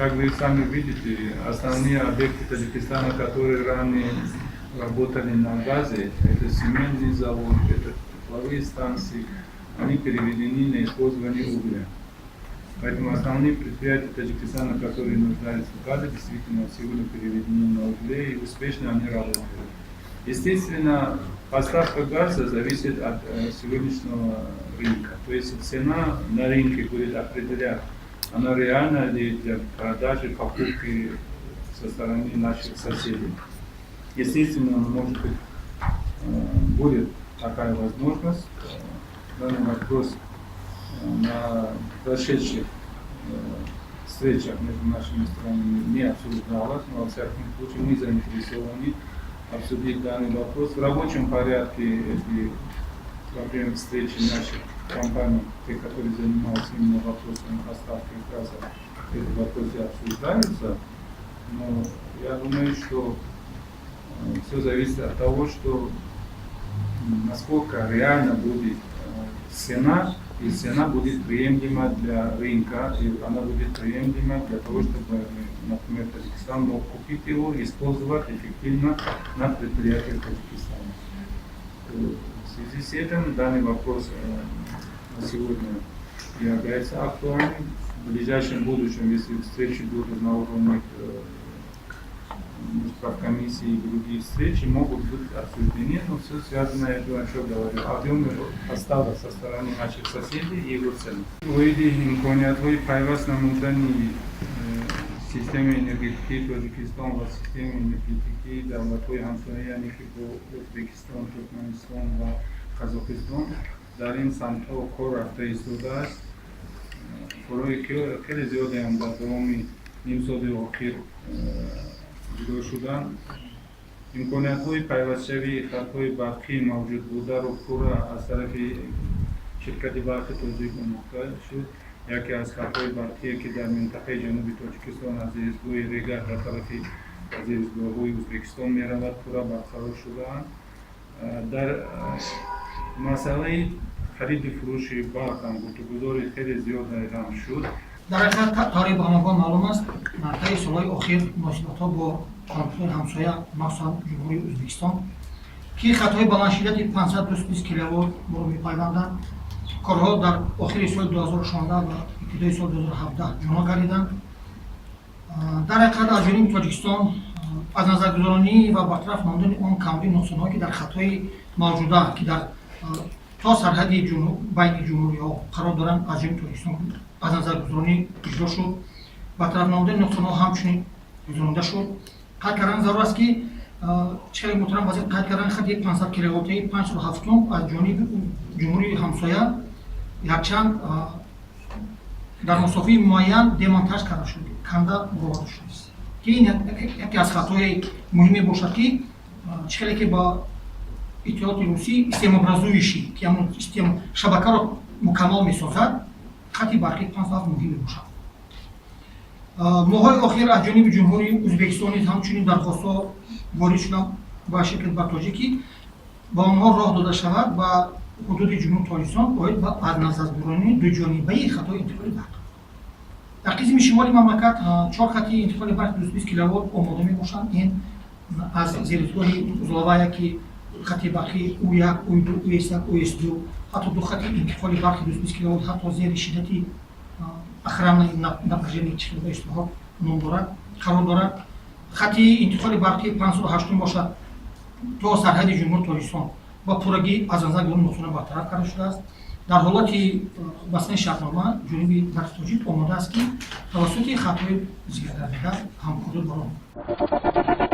Как вы сами видите, основные объекты Таджикистана, которые ранее работали на газе, это цементный завод, это тепловые станции, они переведены на использование угля. Поэтому основные предприятия Таджикистана, которые нуждались в газе, действительно сегодня переведены на угле, и успешно они работают. Естественно, поставка газа зависит от сегодняшнего рынка. То есть цена на рынке будет определять, она реальна ли для продажи, покупки со стороны наших соседей. Естественно, может быть, будет такая возможность. Данный вопрос на прошедших встречах между нашими странами не обсуждалось, но, во всяком случае, мы заинтересованы обсудить данный вопрос. В рабочем порядке эти, во время встречи наших компаний, те, которые занимаются именно вопросом поставки газа, эти вопросы обсуждаются. Но я думаю, что все зависит от того, что насколько реально будет цена, и цена будет приемлема для рынка, и она будет приемлема для того, чтобы, например, Таджикистан мог купить его и использовать эффективно на предприятиях Таджикистана. В связи с этим данный вопрос на сегодня является актуальным. В ближайшем будущем, если встречи будут на уровне комиссии и другие встречи, могут быть обсуждены, но все связано, я о чем говорю, объемы поставок со стороны наших соседей и его цены. Оиди имкониятҳои пайваст намудани системаи энергетикии Тоҷикистон ва системаи энергетикии давлатҳои ҳамсоя, яъне ки бо Ӯзбекистон, Туркманистон ва Қазоқистон, дар ин самтҳо кор рафта истодааст. Корҳои хеле зиёдеам дар давоми нимсоли охир ҷудо шуданд. Имкониятҳои пайвастшавии хатҳои барқии мавҷуд бударо пурра аз тарафи ширкати барқи тоҷик омӯхта шуд. Яке аз хатҳои барқие, ки дар минтақаи ҷануби Тоҷикистон аз зеризгоҳи Регар ба тарафи зеризгоҳҳои Ӯзбекистон меравад, пурра барқарор шудаанд. Дар масъалаи хариду фурӯши барқ ҳам гуфтугузори хеле зиёде ҳам шуд. Дар ҳақиқат, тавре ба ҳамагон маълум аст, таи солҳои охир муносибатҳо бо давлатҳои ҳамсоя, махсусан Ҷумҳурии Ӯзбекистон, ки хатҳои баландшиддати 520 киловолт моро мепайванданд, корҳо дар охири соли 2016 ва ибтидои соли 2017 ҷоно гардиданд. Дар ҳақиқат, аз ҷониби Тоҷикистон аз назаргузоронӣ ва бартараф намудани он камбуди нуқсонҳое, ки дар хатҳои мавҷуда, ки дар то сарҳади байни ҷумҳуриҳо қарор доранд, аз ҷониби Тоҷикистон аз назаргузоронӣ иҷро шуд. Бартараф намудани нуқсонҳо ҳамчунин гузаронида шуд. Қайд кардан зарур аст, ки чӣ хеле муҳтарам вазир қайд кардан, хати 500 киловолтаи 507-ум аз ҷониби ҷумҳурии ҳамсоя якчанд дар мусофаи муайян демонтаж карда шуд, канда буроварда шуд, ки ин яке аз хатҳои муҳиме бошад, ки чӣ хеле ки ба Иттиҳоди Русӣ системообразующий, ки ҳамон система шабакаро мукаммал месозад, хати барқи 57 муҳим мебошад. Моҳҳои охир аз ҷониби Ҷумҳурии Ӯзбекистон низ ҳамчунин дархостҳо ворид шуданд ба ширкати Барқи Тоҷик, ки ба онҳо роҳ дода шавад ба ҳудуди Ҷумҳурии Тоҷикистон оид ба аз назаргузоронии дуҷонибаи хатҳои интиқоли барқ. Дар қисми шимоли мамлакат чор хати интиқоли барқи 220 киловолт омода мебошанд. Ин аз зеризгоҳи Узловая, ки хати барқи У1, У2, УС1, УС2, ҳатто ду хати интиқоли барқи 220 киловолт, ҳатто зери шиддати охранное напряжение, чӣ ба истилоҳот ном дорад, қарор дорад. Хати интиқоли барқи 508 бошад, то сарҳади Ҷумҳурии Тоҷикистон ба пуррагӣ аз назар гирифтани нуқсона бартараф карда шудааст. Дар ҳолати бастани шартнома ҷониби Барқи Тоҷик омода аст, ки тавассути хатҳои зикргардида ҳамкорӣ бароҳ.